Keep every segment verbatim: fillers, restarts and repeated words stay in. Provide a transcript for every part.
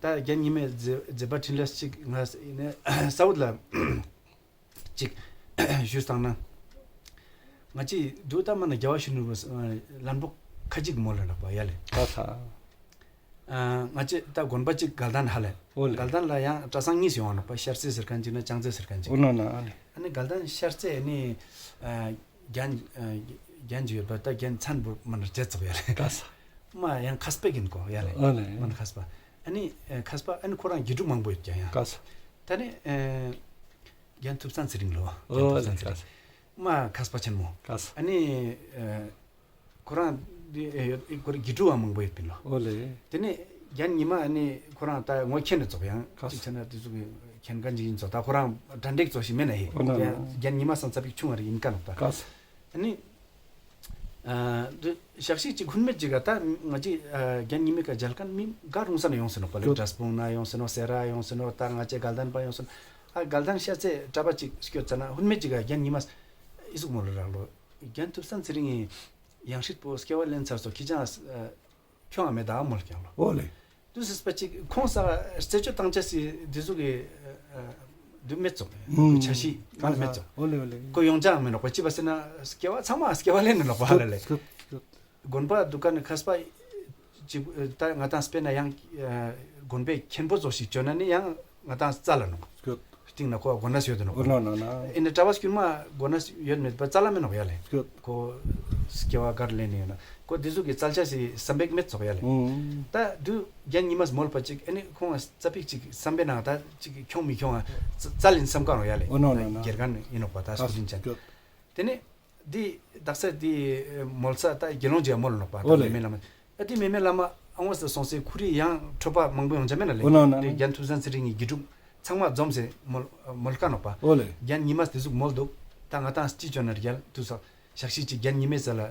ད་རྒན་ཉི་མའི་མཛད་པ་འཕྲིན་ལས་ཅིག་ང་ས་བོད་ལ་ཅིག་ཞུས་བཏང་ན། ང་ཅི་དུ་ད་མ་ན་རྒྱལ་བ་ཤུ་ནུ་ལན་པོ་ཁ་ཅིག་མོལ་ལ་ནོག་པ་ཡ་ལེ། ད་ས། ང་ཅི་ད་དགོན་པ་ཅིག་དགའ་ལྡན་ཧ་ལེ། འོ་ལེ། དགའ་ལྡན་ལ་ཡང་གྲྭ་ཚང་གཉིས་ཡོང་ནོག་པ། ཤར་རྩེ་ཟེར་མཁན་ཅིག་ན་བྱང་རྩེ་ཟེར་མཁན་ཅིག། འོ་ན་ན་ཨ་ལེ། ཨ་ནི་དགའ་ལྡན་ཤར་རྩེ་ཨ་ནི་རྒན་རྒན་ཅིག་ཡོད་པ། ད་རྒན་མཚན་བུ་མ་ན་རྗེ་ཙོག་ཡ་ལེ། ད་ས། མ་ཡང་མཁས་པ་ཡིན་གོ་ཡ་ལེ། འོ་ལེ། མ་ན་མཁས་པ། ཨ་ནི་མཁས་པ་ཨ་ནི་ཁོ་རང་དགེ་ཕྲུག་མང་པོ་ཡོད་ཀྱང་ཡང་། ད་ས། ད་ནི་རྒན་ཐུབ་བསྟན་ཚེ་རིང་ལོ། འོ་ལེ། ད་ས། མ་མཁས་པ་ཆེན་མོ། ད་ས། ཨ་ནི་ཁོ་རང་འདི་ཨེ་ཡོད་ཁོ་རང་དགེ་ཕྲུག་མང་པོ་ཡོད་པིན་ལོ། འོ་ལེ། དེ་ནས་རྒན་ཉི་མ་ཨ་ནི་ཁོ་རང་ད་ངོ་མཁྱེན་ནས་ཙོག་ཡང་། ཁ་ཅིག་བྱས་ན་དེ་ཚོ་གི་མཁྱེན་མཁན་ཅིག་ཡིན་ཙོག། ད་ཁོ་རང་གྲ་འགྲིག་ཙོག་ཞིག་མེད་ན་ཧེ། འོ་ན་ན། རྒན་ཉི་མ་སང་ཙ་པིག་ཆུང་བ་རེ་ཡིན་ཀ་ནོག་ད། ཁ་ས། ཨ་ནི་ཨ་འདི་ཞག་ཞིག་ཅིག་ཁུན་མེད་ཅིག་ག་ད་ང་ཅི་ཨ་རྒན་ཉི་མའི་ཀ་མཇལ་མཁན་མི་ག་རུང་ས་ནས་ཡོང་ཟེར་ནོག་པ་ལེ། འོ། འབྲས་སྤུངས་ན་ཡོང་ཟེར་ནོག། སེ་ར་ཡོང་ཟེར་ནོག། ད་ང་ཅི་དགའ་ལྡན་པ་ཡོང་ཟེར་ནོག། ཨ་དགའ་ལྡན་ཤར་རྩེ་གྲྭ་པ་ཅིག་སྐྱོད་ཙ་ན་ཁུན་མེད་ཅིག་ག་རྒན་ཉི་མ་ཨི་ཟུག་མོལ་ལ་རག་ལོ། རྒན་ཐུབ་བསྟན་ཚེ་རིང་ངི་ཡང་སྲིད་པོ་སྐྱེ་བ་ལེན་ཚར་སོ། ཁྱེད་ཅག་ཨ་ཁྱོང་ང་མེད་ད་མོལ་ཀྱང་ལོ། འོ་ལེ། དུ་སྲིད་པ་ཅིག་ཁོང་ས་རྩད་གཅོད་བཏང་ཆ་སི་དེ་ཟུག་གི་ཨ་དུ་མེད་ཙོག། ཨུམ། ཆ་ཤི་མ་མེད་ཙོག། འོ་ལེ་འོ་ལེ། ཁོ་ཡོང་ཅང་མེད་ནོག་པ། ཅི་བ་ཟེར་ན་སྐྱེ་བ་ཚང་མ་སྐྱེ་བ་ལེན་ནོག་པ་ཧ་ལ་ལེ། སྐྱོད་སྐྱོད། དགོན་པ་འདུག་ག་ནི་མཁས་པ་ཅིག་ད་ང་དང་དཔེར་ན་ཡང་ཨ་དགོན་པའི་མཁན་པོ་ཙོགས་ཤིག་བྱོན་ན་ནི་ཡང་ང་དང་རྩ་ལ་ནོག། སྐྱོད། སྟིང་ན་ཁོ་གོ་ན་སུ་ཡོད་དེ་ནོག། འོ་ན་ན་ན། ཨེ་ནི་གྲྭ་པ་སྐྱུར་མ་གོ་ན་སུ་ཡོད་མེད་པ་རྩ་ལ་མེད་ནོག་ཡ་ལེ། སྐྱོད། ཁོ་སྐྱེ་བ་གར་ལེན་ནི་ཡོད་ན་ཁོ་དེ་ཟུག་གི་རྩལ་ཆ་སི་བསམ་པེག་མེད་ཙོག་ཡ་ལེ། ཨུམ། ད་དུ་རྒན་ཉི་མས་མོལ་པ་ཅིག་ཨེ་ནི་ཁོང་ཙ་པིག་ཅིག་བསམ་པའི་ནང་ད་ཅིག་ཁྱོང་མི་ཁྱོང་ང་རྩལ་ཡིན་བསམ་ཀ་ནོག་ཡ་ལེ། འོ་ན་ན་ན། དགེ་རྒན་ཡིན་ནོག་པ་ད་སྐྱོད། སྐུ་དྲིན་ཅན། སྐྱོད། དེ་ནས་འདི་དག་ས་འདི་མོལ་ས་ད་དགེ་སློང་ཅིག་མོལ་ནོག་པ། འོ་ད་ལེ། མེ་མེ་བླ་མ། ཨ་འདི་མེ་མེ་བླ་མ་ཨ་ངོ་ས་སོང་སེ་ཁོ་རི་ཡང་འཕྲོད་པ་མང་པོ་ཡོང་ཆ་མེད་ན་ལེ། འོ་ན་ན་ན། འདི་རྒན་ཐུབ་བསྟན་ཚེ་རིང་གི་དགེ་ཕྲུག་ཚང་མ་འཛོམས་སེ་མོལ་མོལ་ཀ་ནོག་པ། འོ་ལེ། རྒན་ཉི་མས་དེ་ཟུག་མོལ་འདུག། ད་ང་དང་སྤྱི་བྱོན་ན་རྒྱལ་དུ་ས་ཞག་ཤིག་ཅིག་རྒན་ཉི་མའི་རྩ་ལ་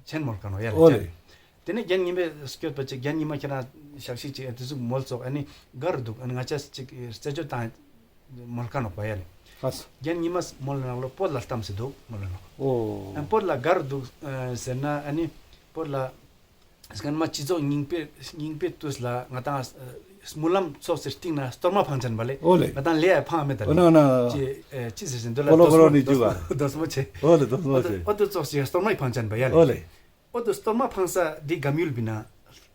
ཆེན་མོལ་ཀ་ནོག་ཡ་ལེ། འོ་ལེ། དེ་ནས་རྒན་ཉི་མས་སྐྱོད་པ་ཅིག་རྒན་ཉི་མ་ཁྱེད་རང་ཞག་ཤིག་ཅིག་དེ་ཟུག་མོལ་ཙོག། ཨ་ནི་གར་འདུག། ཨ་ནི་ང་ཅག་ཅིག་རྩད་གཅོད་བཏང་མོལ་ཀ་ནོག་པ་ཡ་ལེ། ཧ་ས། རྒན་ཉི་མས་མོལ་ནང་ལོ་བོད་ལ་ལྟམས་སེ་འདུག་མོལ་ནོག། འོ། ཨ་བོད་ལ་གར་འདུག་ཟེར་ན་ཨ་ནི་བོད་ལ་སྐན་མ་སྤྱི་ཚོགས་རྙིང་པའི་རྙིང་པའི་དུས་ལ་ང་དང་སྨོན་ལམ་ཚོགས་སེ་སྟིང་ན་གཏོར་མ་འཕང་ཅན་པ་ལེ། འོ་ལེ། ང་དང་ལེ་ཡ་འཕང་མེད་ད་ལེ། འོ་ན་ན། ཅི་ཨེ་ཅི་ཟེར་ཟིན་དུ་ལ་པོ་ལོ་པོ་ལོ་ནི་ཇུ་ག། རྡོ་སྨོ་ཆེ། འོ་ལེ་རྡོ་སྨོ་ཆེ། འོ་དུ་ཚོགས་ཤིག་གཏོར་མ་འཕང་ཅན་པ་ཡ་ལེ། འོ་ལེ། འོ་དུ་གཏོར་མ་འཕང་ས་འདི་གམ་ཡུལ་བི་ན་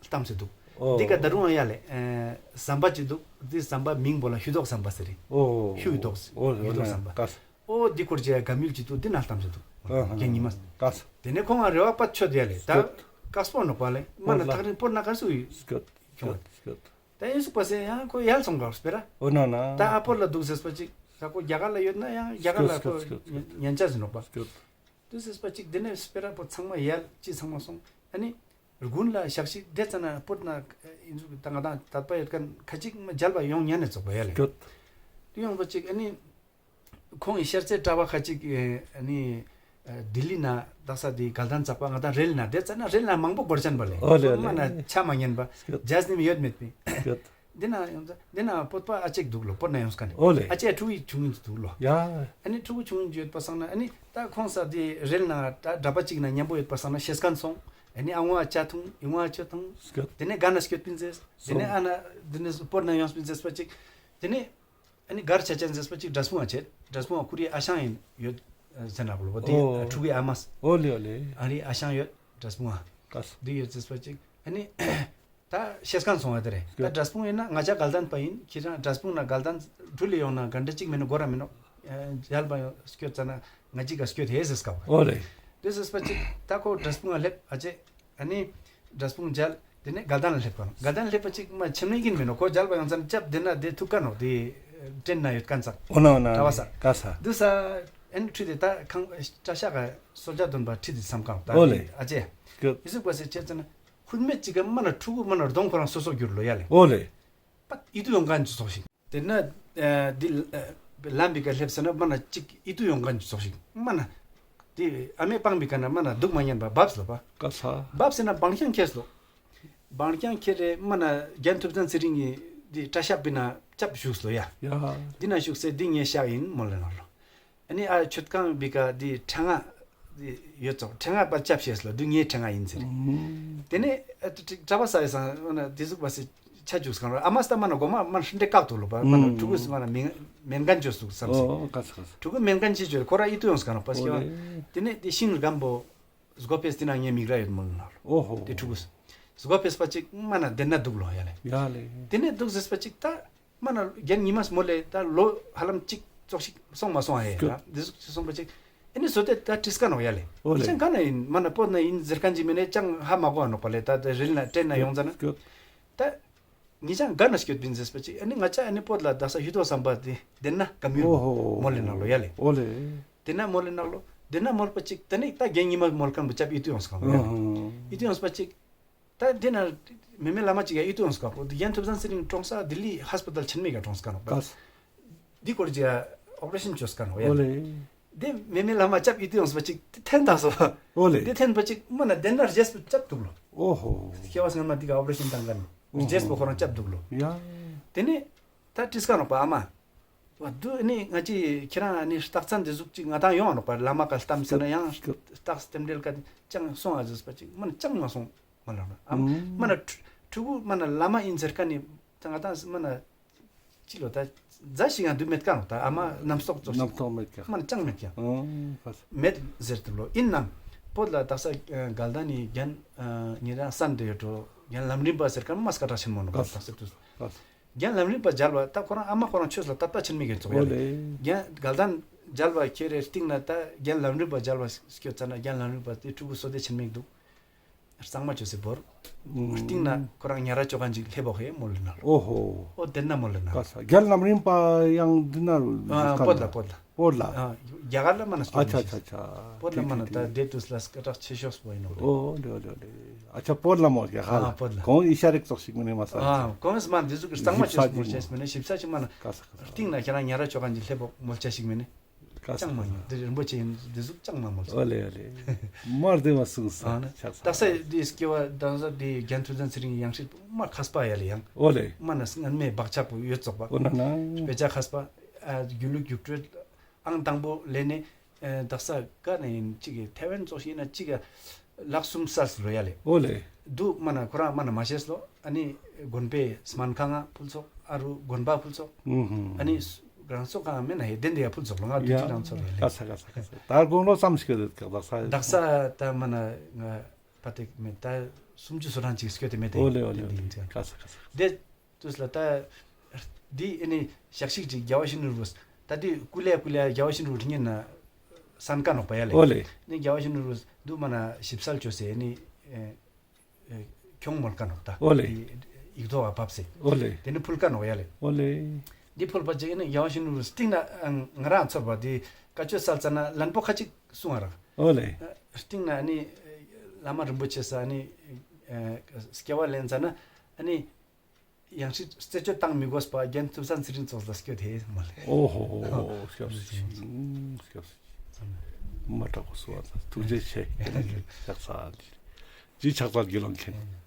ལྟམས་སེ་འདུག། འོ། འདི་ག་ད་རུང་ཡ་ལེ། ཨེ་ཟམ་པ་ཅིག་འདུག། འདི་ཟམ་པ་མིང་པོ་ལ་ཧུ་ཏོག་ཟམ་པ་ཟེར་རེད། འོ། ཧུ་ཏོག། འོ་ཧུ་ཏོག་ཟམ་པ། ཀ་ས། འོ་འདི་སྐོར་ཅི་ཡ་གམ་ཡུལ་ཅིག་འདུག། འདི་ན་ལྟམས་སེ་འདུག། ཨ་ཧ། རྒན་ཉི་མས། ཀ་ས། དེ་ནས་ཁོང་ང་རེ་བ་པད་ཆོད་ཡ་ལེ། ད་སྐྱོད། ཀ་ས་པོ་ནོག་པ་ལེ། མ་ན་འོ་ལ། ཐག་རིང་པོར་ན་ག་སུ་ཡི་སྐྱོད། ཁྱོང་། སྐྱོད་སྐྱོད། ད་ཡིན་སུ་པ་སེ་ཡང་ཁོ་ཡལ་སོང་ག་སྤེ་ར། འོ་ན་ན། ད་ཨ་བོད་ལ་འདུག་ཟེར་པ་ཅིག་ད་ཁོ་རྒྱ་གར་ལ་ཡོད་ན་ཡང་རྒྱ་གར་ལ་ཁོ་སྐྱོད་སྐྱོད་སྐྱོད། ཉན་ཆ་ཟིན་ནོག་པ། སྐྱོད། དུ་ཟེར་པ་ཅིག་དེ་ནས་སྤེ་ར་པོ་ཚང་མ་ཡལ་ཅི་ཚང་མ་སོང་། ཨ་ནི་དགུན་ལ་ཞག་ཞིག་དེ་ཙ་ན་པོར་ན་ཨིན་ཟུག་ད་ང་དང་དད་པ་ཡོད་མཁན་ཁ་ཅིག་མ་མཇལ་བ་ཡོང་ཉན་ནས་ཙོག་པ་ཡལ་ལེ། སྐྱོད། དུ་ཡོང་པ་ཅིག་ཨ་ནི་ཁོང་གི་ཤར་རྩེ་གྲྭ་པ་ཁ་ཅིག་ཨ་ནི་ལྡི་ལི་ན་དག་ས་དེ་དགའ་ལྡན་ཚག་པ་ང་དང་རེལ་ན་དེ་ཙ་ན་རེལ་ན་མང་པོ་འགོར་ཅན་པ་ལེ། འོ་ལེ་འོ་ལེ། མ་ན་ཆ་མ་ཉན་པ། སྐྱོད། ཇཱས་ནི་མི་ཡོད་མེད་པི། སྐྱོད། འདི་ན་ཡོང་ཙ་འདི་ན་བོད་པ་ཨ་ཅེག་འདུག་ལོ། བོད་ན་ཡོང་སྐད་ནི། འོ་ལེ། ཨ་ཅེ་ཕྲུ་གུ་ཆུང་ངུན་འདུག་ལོ། ཡ། ཨ་ནི་ཕྲུ་གུ་ཆུང་ངུན་ཡོད་པ་སང་ན་ཨ་ནི་ད་ཁོང་ས་དེ་རེལ་ན་ད་གྲྭ་པ་ཅིག་ན་མཉམ་པོ་ཡོད་པ་སང་ན་ཤེས་མཁན་སོང་། ཨ་ནི་ཨ་ངོ་ཨ་ཅ་ཐུང་ཨི་ངོ་ཨ་ཅོ་ཐུང་། སྐྱོད། དེ་ནས་ག་ན་སྐྱོད་པིན་ཟེར། དེ་ནས་སོང་། ཨ་ན་དེ་ནས་བོད་ན་ཡོང་པིན་ཟེར་པ་ཅིག། དེ་ནས་ཨ་ནི་གར་ཆ་ཅན་ཟེར་པ་ཅིག་འབྲས་སྤུངས་ཨ་ཆེད། འབྲས་སྤུངས་ཨ་ཁོ་རི་ཨ་ཞང་ཡིན་ཡོད་ཟེར་ན་ལོ། དེ་འོ། ཕྲུ་གུའི་ཨ་མས། འོ་ལེ་འོ་ལེ། ཨ་རི་ཨ་ཞང་ཡོད་འབྲས་སྤུངས་ཨ། ཀ་ས། དེ་ཡོད་ཟེར་པ་ཅིག་ཨ་ནི། ད་ཤེས་མཁན་སོང་བ་དེ་རེད། ད་ཡ། འབྲས་སྤུངས་ཡིན་ན་ང་ཅག་དགའ་ལྡན་པ་ཡིན། ཁྱེད་རང་འབྲས་སྤུངས་ན་དགའ་ལྡན་འགྲུལ་ལེ་ཡོང་ན་ག་འདྲ་ཅིག་མེད་ན་གོ་ར་མེད་ནོག། ཨ་མཇལ་བ་ཡོང་སྐྱོད་ཙ་ན་ང་ཅིག་ག་སྐྱོད་ཧེ་ཟེར་སྐབས། འོ་ལེ། དེ་ཟེར་པ་ཅིག་ད་ཁོ་འབྲས་སྤུངས་ལ་སླེབས་ཨ་ཅེ། ཨ་ནི་འབྲས་སྤུངས་མཇལ། དེ་ནས་དགའ་ལྡན་ལ་སླེབས་པ་ནོག། དགའ་ལྡན་སླེབས་པ་ཅིག་མ་ཆེམ་ནི་ཡིན་མེད་ནོག། ཁོ་མཇལ་བ་ཡོང་ཙ་ན་ཅབ་དེ་ན་དེ་ཐུག་ག་ནོག། དེ་ཏྲེན་ན་ཡོད་མཁན་ཙག། འོ་ན་འོ་ན། གྲྭ་པ་ས། ཀ་ས། དུ་ས། ཨ་ནི་ཁྲིད་དེ་ད་ཁང་གྲྭ་ཤག་ག་གསོལ་ཇ་འདོན་པ་ཁྲིད་དེ་བསམ་གང་ད། འོ་ལེ། ཨ་ཅེ། སྐྱོད། ཡི་ཟུག་པ་སེ་ཅེ་ཙ་ན། ཁུན་མེད་ཅིག་ག་མ་ན་ཕྲུ་གུ་མ་ན་གདོང་ཁོ་རང་སོ་སོ་གྱུར་ལོ་ཡ་ལེ། འོ་ལེ། པད་ཨི་ཏུ་ཡོང་མཁན་ཅིག་ཙོགས་ཤིག། དེ་ན་ཨ་འདི་ཨ་ལམ་བི་ཀ་སླེབས་ཟེར་ན་མ་ན་ཅིག་ཨི་ཏུ་ཡོང་མཁན་ཅིག་ཙོགས་ཤིག་མ་ན། དེ་ཨ་མའི་པང་བི་ཀ་ན་མ་ན་སྡུག་མ་ཉན་པ་བབས་ལོ་པ། ཀ་ས། བབས་ཟེར་ན་བང་རྐྱང་ཁྱེར་ལོ། བང་རྐྱང་ཁྱེར་རེ་མ་ན་རྒན་ཐུབ་བསྟན་ཚེ་རིང་གི་འདི་གྲྭ་ཤག་བི་ན་ཅབ་བཞུགས་ལོ་ཡ། ཡ། འདི་ན་བཞུགས་སེ་འདི་ངའི་ཤག་ཡིན་མོལ་ལེ་ནོག་ལོ། ཨ་ནི་ཨ་མཆོད་ཁང་བི་ཀ་འདི་ཕྲེང་ང་ཡོད་ཙོག། ཕྲེང་ང་པ་ཅབ་ཤེས་ལོ། འདི་ངའི་ཕྲེང་ང་ཡིན་ཟེར། ཨུམ། དེ་ནས་ཨ་ཏི་ཏི་གྲྭ་པ་ས་ཡི་སང་འོ་ན་དེ་ཟུག་པ་སེ་ ཆ་ཅུག་སྐང་རོ། ཨ་མ་སྟ་མ་ན་གོ་མ་མ་ཧྲིན་ཏེ་ཀག་ཏུག་ལོ་པ། མ་ན་ཕྲུ་གུ་སི་མ་ན་མེན་མེན་གན་ཅོས་ཏུག་སམ་སེ། ཨོ་ཀ་ས་ཀ་ས། ཕྲུ་གུ་མེན་གན་ཅི་ཅོས་ཁོ་ར་ཨི་ཏུ་ཡོང་སྐང་རོ་པ་སྐྱེ་བ། ཨོ་ལེ། ཏེ་ནེ་ཏེ་ཤིང་སྒམ་པོ་སྒོ་ཕེས་ཏེ་ན་ངའི་མིག་ར་ཡོད་མོལ་ན་ལོ། ཨོ་ཧོ། ཏེ་ཕྲུ་གུ་སི་སྒོ་ཕེས་པ་ཅིག་མ་ན་དེ་ན་དུག་ལོ་ཡ་ལེ། ཡ་ལེ། ཏེ་ནེ་དུག་ཟེར་པ་ཅིག་ད་མ་ན་རྒན་ཉི་མ་སི་མོལ་ལེ་ད་ལོ་ཧ་ལམ་ཅིག་ཙོགས་ཤིག་སོང་མ་སོང་ཨ་ཡ་ལེ། ཏེ་ཟུག་སོང་པ་ཅིག་ཨ་ནི་སོ་ཏེ་ད་ཏྲིས་ཀ་ནོག་ཡ་ལེ། ཨོ་ལེ། ཅང་ག་ན་ཨིན་མ་ན་པོ་ན་ཨིན་ཟེར་ཁན་ཅིག་མེ་ནེ་ཅང་ཧ་མ་གོ་ཨ་ནོག་པ་ལེ། ད་རིལ་ན་ཏྲེན་ན་ཡོང་ཙ་ན་ད་ཉེ་ཅང་ག་ན་སྐྱོད་པིན་ཟེར་པ་ཅིག་ཨ་ནི་ང་ཅ་ཨ་ནི་པོ་ལ་ད་ས་ཧི་ཏོ་སམ་པ་ཏེ་དེ་ན་ཀ་མིར་ཨོ་ཧོ། མོལ་ལེ་ན་ལོ་ཡ་ལེ། ཨོ་ལེ། དེ་ན་མོལ་ལེ་ན་ལོ། དེ་ན་མོལ་པ་ཅིག་ད་ནི་ད་རྒན་ཉི་མ་མོལ་ཁན་པོ་ཅབ་ཨི་ཏུ་ཡོང་སྐང་རོ་ཡ་ལེ། ཨོ་ཧོ། ཨི་ཏུ་ཡོང་པ་ཅིག་ད་དེ་ན་མེ་མེ་བླ་མ་ཅིག་ཡ་ཨི་ཏུ་ཡོང་སྐང་པོ་རྒན་ཐུབ་བཟང་ཚེ་རིང་གྲོངས་ས་ལྡི་ལི་ཧས་པི་ཏལ་ཆེན་མོ་ག་གྲོངས་སྐང་ནོག་པ། ཀ་ས། འདི་སྐོར་ཅིག་ཡ་ཨོ་པ་རེ་ཤན་ཅོས་སྐང་ནོག་ཡ། ཨོ་ལེ། དེ་མེ་མེ་བླ་མ་ཅབ་ཨི་ཏུ་ཡོང་པ་ཅིག་ཏེ་ཐེན་ད་སོ། ཨོ་ལེ། ཏེ་ཐེན་པ་ཅིག་མ་ན་དེ་ན་རྗེས་པོ་ཅབ་དུག་ལོ། ཨོ་ཧོ། སྐྱེ་བ་སྔན་མ་འདི་ག་ཨོ་པ་རེ་ཤན་བཏང་ཁན་རྗེས་པོ་ཁོ་རང་ཅབ་དུག་ལོ། ཡ། དེ་ནེ་ད་ཏྲིས་ཀ་ནོག་པ་ཨ་མ། བ་དུ་ཨ་ནི་ང་ཅི་ཁྱེ་རང་ཨ་ནི་རྟགས་མཚན་འདི་ཟུག་ཅིག་ང་དང་ཡོང་ནོག་པ། བླ་མ་ཀ་ལྟམས་ཟེར་ན་ཡང་རྟགས་རྟེན་འབྲེལ་ཀ་ཅང་སོང་ཨ་ཟེར་པ་ཅིག་མ་ན་ཅང་མ་སོང་མ་ལ་ཨ་མ་ན་ཕྲུ་གུ་མ་ན་བླ་མ་ཨིན་ཟེར་ཁན་ནི་ད་ང་དང་མ་ན་ཅི་ལོ་ད་ཛ་ཞིག་ཡང་དུ་མེད་ཀ་ནོག་ད་ཨ་མ་རྣམ་རྟོག་ཙོགས་ཤིག་རྣམ་རྟོག་མེད་ཀ་མ་ན་ཅང་མེད་ཀ་ཨོ་ཧ་ས། མེད་ཟེར་དུག་ལོ། ཨིན་ནའང་པོ་ལ་དག་ས་གལ་ཏེ་ནི་རྒན་ཉེ་རང་སན་དེ་ཡོད་འགྲོ་རྒན་ལམ་རིམ་པ་ཟེར་ཁན་མ་སྐད་གྲགས་ཆེན་མོ་ནོག་པ། ཨོ་ལེ། དག་ས་དུ་ཨོ་ལེ། རྒན་ལམ་རིམ་པ་མཇལ་བ་ད་ཁོ་རང་ཨ་མ་ཁོ་རང་ཆོས་ལ་དད་པ་ཆེན་མོ་གི་ཙོགས་ཡོད་ལེ། ཨོ་ལེ། རྒན་གལ་ཏེ་ནི་མཇལ་བ་ཁྱེར་རེ་སྟིང་ན་ད་རྒན་ལམ་རིམ་པ་མཇལ་བ་སྐྱོད་ཙ་ན་རྒན་ལམ་རིམ་པ་དེ་ཕྲུ་གུ་བསོད་བདེ་ཆེན་མོ་གི་དུག་གཙང་མ་ཅོས་སེ་བོར། ཨུམ། སྟིང་ན་ཁོ་རང་ཉ་ར་ཅོ་ཁན་ཅིག་ལེབ་བོག་ཧེ་མོལ་ལེ་ན་ལོ། ཨོ་ཧོ། ཨོ་དེ་ན་མོལ་ལེ་ན་ལོ། ཀ་ས་རྒན་ལམ་རིམ་པ་ཡང་འདི་ན་ལོ་ཨ་ཟུར་པོད་ལ་པོད་ལ། པོད་ལ། ཨ་རྒྱ་གར་ལ་མ་ན་སྐྱོད་ཨ་ཆ་ཆ་ཆ། པོད་ལ་མ་ན་ད་དེ་དུས་ལ་སྐད་གྲགས་ཆེ་ཤོས་པོ་ཨིན་ནོག་ལེ། ཨོ་ལེ་ལེ་ལེ། ཨ་ཆ་པོད་ལ་མོལ་རྒྱ་གར་ལ། ཨ་པོད་ལ། ཁོང་ཨི་ཤ་རིག་ཙོགས་ཤིག་མ་ནེ་མ་ས། ཨ་ཁོང་ཨིས་མ་འདི་ཟུག་གི་གཙང་མ་ཅོས་མོལ་ཅེས་མ་ནེ་ཞིབ་ས་ཅིག་མ་ན། ཀ་ས་ཀ་ས། སྟིང་ན་ཁྱེ་རང་ཉ་ར་ཅོ་ཁན་ཅིག་ལེབ་བོག་མོལ་ཅེས་ཤིག་མ་ནེ། ཀ་ས་ཀ་ས། ཅང་མ་ཉན། དེ་རིན་པོ་ཆེ་ཨིན་འདི་ཟུག་ཅང་མ་མོལ། ཨོ་ལེ་ཨོ་ལེ། མར་དེ་མ་གསུངས་ས། ཨ་ནི་ཆགས་ས། དག་ས་འདི་སྐྱེ་བ་དང་ས་འདི་རྒན་ཐུབ་བཟང་ཚེ་རིང་ཡང་སྲིད་མ་ཁས་པ་ཡ་ལེ་ཡང་། ཨོ་ལེ། མ་ན་སྔན་མེ་བག་ཆགས་པོ་ཡོད་ཙོགས་པ། ཨོ་ན་ན། དཔེ་ཆ་ཁས་པ། ཨ་རྒྱུད་ལུགས་རྒྱུགས་སྤྲོད་ཨང་དང་པོ་ལེན་ནེ་ཨ་དག་ས་ཀ་ནེ་ཨིན་ཅིག་གི་ཐེ་ཝན་ཙོགས་ཤིག་ན་ཅིག་ག་ལག་གསུམ་སལ་ལོ་ཡ་ལེ། ཨོ་ལེ། དུ་མ་ན་ཁོ་རང་མ་ན་མ་ཤེས་ལོ། ཨ་ནི་དགོན་པའི་སྨན་ཁང་ང་ཕུལ་ཙོགས། ཨ་རུ་དགོན་པ་ཕུལ་ཙོགས། ཨུམ་ཧུམ། ཨ་ནི་རང་ཚོ་ཁང་མེད་ན་ཧེ་དེན་དེ་ཡ་ཕུལ་ཙོགས་ལོ། ང་དུས་ཡ། ཚོད་རང་ཚོ་རེ་ལེ། ཀ་ས་ཀ་ས་ཀ་ས། ད་དགུང་ལོ་ཙམ་ཞིག་ཡོད་དག་ས། དག་ས་ད་མ་ན་ང་ཕ་ཏེ་མེད་ད་སུམ་ཅུ་སོ་གྲངས་ཅིག་སྐྱོད་དེ་མེད་དེ། ཨོ་ལེ་ཨོ་ལེ་ཨོ་ལེ། ཀ་ས་ཀ་ས། དེ་དུས་ལ་ད་འདི་ཨ་ནི་ཞག་ཞིག་ཅིག་རྒྱལ་བ་ཡིད་བཞིན་ནོར་བུས་ད་དེ་ཀུ་ལེ་ཀུ་ལེ་རྒྱལ་བ་ཡིད་བཞིན་ནོར་བུ་ཐིང་ངེ་ན་སན་ཀ་ནོག་པ་ཡ་ལེ། ཨོ་ལེ། ནི་རྒྱལ་བ་ཡིད་བཞིན་ནོར་བུས་དུ་མ་ན་ཞིབ་སལ་ཅོས་སེ་ཨ་ནི་ཨེ་ཨེ་ཁྱོང་མོལ་ཀ་ནོག་ད། ཨོ་ལེ། ཡིག་ཐོག་ག་ཕབ་སེ། ཨོ་ལེ། དེ་ནི་ཕུལ་ཀ་ནོག་ཡ་ལེ། ཨོ་ལེ། འདི་ཕུལ་པ་ཅིག་ཨ་ནི་རྒྱལ་བ་ཡིད་བཞིན་ནོར་བུ་སྟིང་ན་ང་རང་ཚོར་བ་དེ་བཀའ་ཆོས་སལ་ཙ་ན་ལན་པོ་ཁ་ཅིག་གསུང་ང་རག། ཨོ་ལེ། སྟིང་ན་ཨ་ནི་བླ་མ་རིན་པོ་ཆེ་ས་ཨ་ནི་ཨེ་སྐྱེ་བ་ལེན་ཙ་ན་ཨ་ནི་ཡང་སྲིད་རྩད་གཅོད་བཏང་མི་དགོས་པ་རྒན་ཐུབ་བཟང་ཚེ་རིང་ཙོགས་ལ་སྐྱོད་དེ་མ་ལེ། ཨོ་ཧོ་ཧོ་ཧོ། སྐྱབས་སུ་མཆི། སྐྱབས་སུ་མཆི། མ་དྲག་པོ་སུ་བ་ཐུགས་རྗེ་ཆེ། ཕྱག་འཚལ། ཇི་ཕྱག་འཚལ་དགེ་སློང་མཁྱེན།